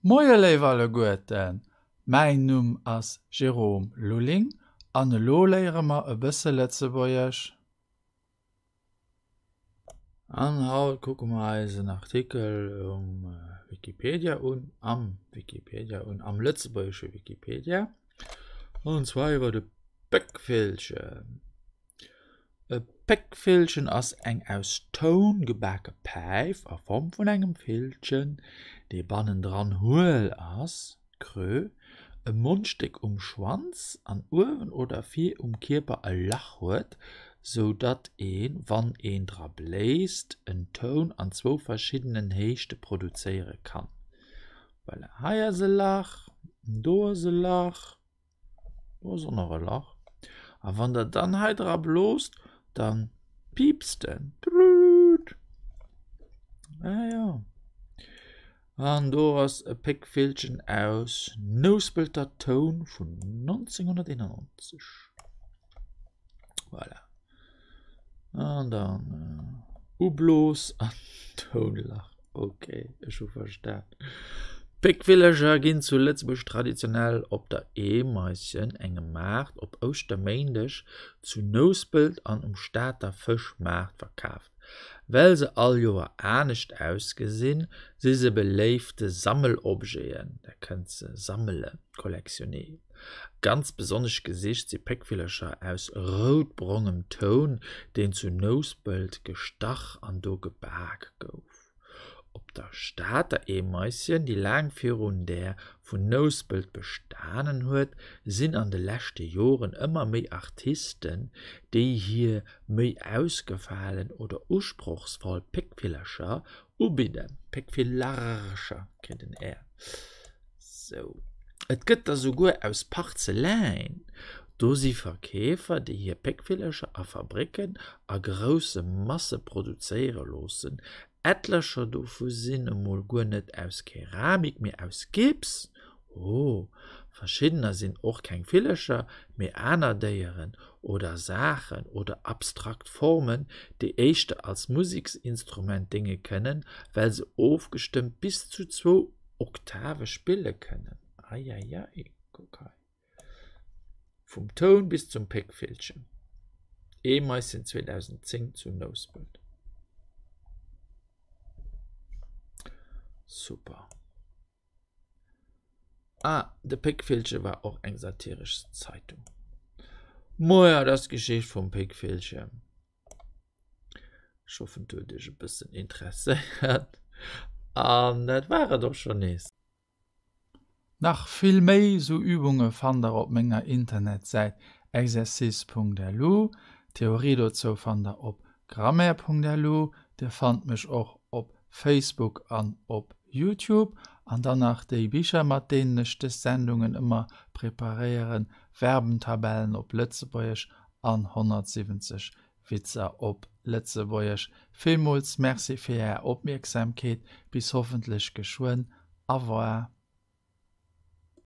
Moie léif alleguerten, mäin Numm ass Jérôme Lulling an elo léiere mer e bësse Lëtzebuergesch. An haut kucke mer eis en Artikel um Wikipedia un, am Wikipedia un, am lëtzebuergesche Wikipedia, an zwar iwwer de Péckvillchen. E Péckvillchen ass eng aus Toun gebake Päif a Form vun engem Villchen, dee bannendran huel ass, creux, e Mondstéck um Schwanz an uewen oder vir um Kierper e Lach huet, sou datt een, wann een dra bléist, en Toun an zwou verschiddenen Héichte produzéiere kann. Voilà, hei ass e Lach, do ass e Lach. Do ass och nach e Lach. A wann der dann hei dra bloost, dann piipst en. Trüüt. Ah jo. An do ass e Péckvillchen aus Nouspelter Toun vun 1991. Voilà. An dann Ublos an Tounlach. Ok, ech hu verstan. Péckvillercher ginn zu Lëtzebuerg traditionell op der Eemaischen, engem Maart op Ouschterméindeg zu Nouspelt an um Stater Fëschmaart verkaaft. Well se all Joer anescht ausgesinn, si se beléifte Sammelobjeten, der kënnt se sammelen, collectionner. Ganz besonnesch gesicht si Péckvillercher aus rout-brongem Toun, deen zu Nouspelt gestach an do gebak gouf. Op der Stater Eemaischen, déi laang virun där vun Nouspelt bestanen huet, sinn an de leschte Joren ëmmer méi Artisten, déi hir méi ausgefalen oder usprochsvoll Péckvillercher ubidden. Péckvillercher kritt en R. Sou. Et gëtt der souguer aus Parzeläin. Do si Verkeefer, déi hir Péckvillercher a Fabricken a grousse Masse produzéiere loossen. Etlecher dovu sinn emol guer net aus Keramik, mee aus Gips. Oh, verschiddener sinn och keng Villercher, mee aner Déieren oder Saachen oder abstrakt Formen, déi éischter als Museksinstrument dénge kënnen, well se ofgestëmmt bis zu zwou Oktave spille kënnen. Eieiei, kuck hei. Vum Toun bis zum Péckvillchen. Eemaischen 2010 zu Nouspelt. Super. Ah, de Péckvillche war och eng satiresch Zeitung. Moja, dat ass d'Geschicht vum Péckvillchen. Ech hoffen et huet iech e bëssen interesséiert an dat war et och schonn nees. Nach vill méi sou Übunge fannt der op menger Internetsäit exercice.lu. D'Theorie dozou fannt der op grammaire.lu. Dir fannt mech och op Facebook an op Youtube. An dann nach déi Bicher mat deenen ech des Sendungen ëmmer preparéieren, Verbentabellen op Lëtzebuergesch an 170 Witzer op Lëtzebuergesch. Villmools Merci fir Är Opmierksamkeet. Bis hoffentlech geschwënn. Au revoir.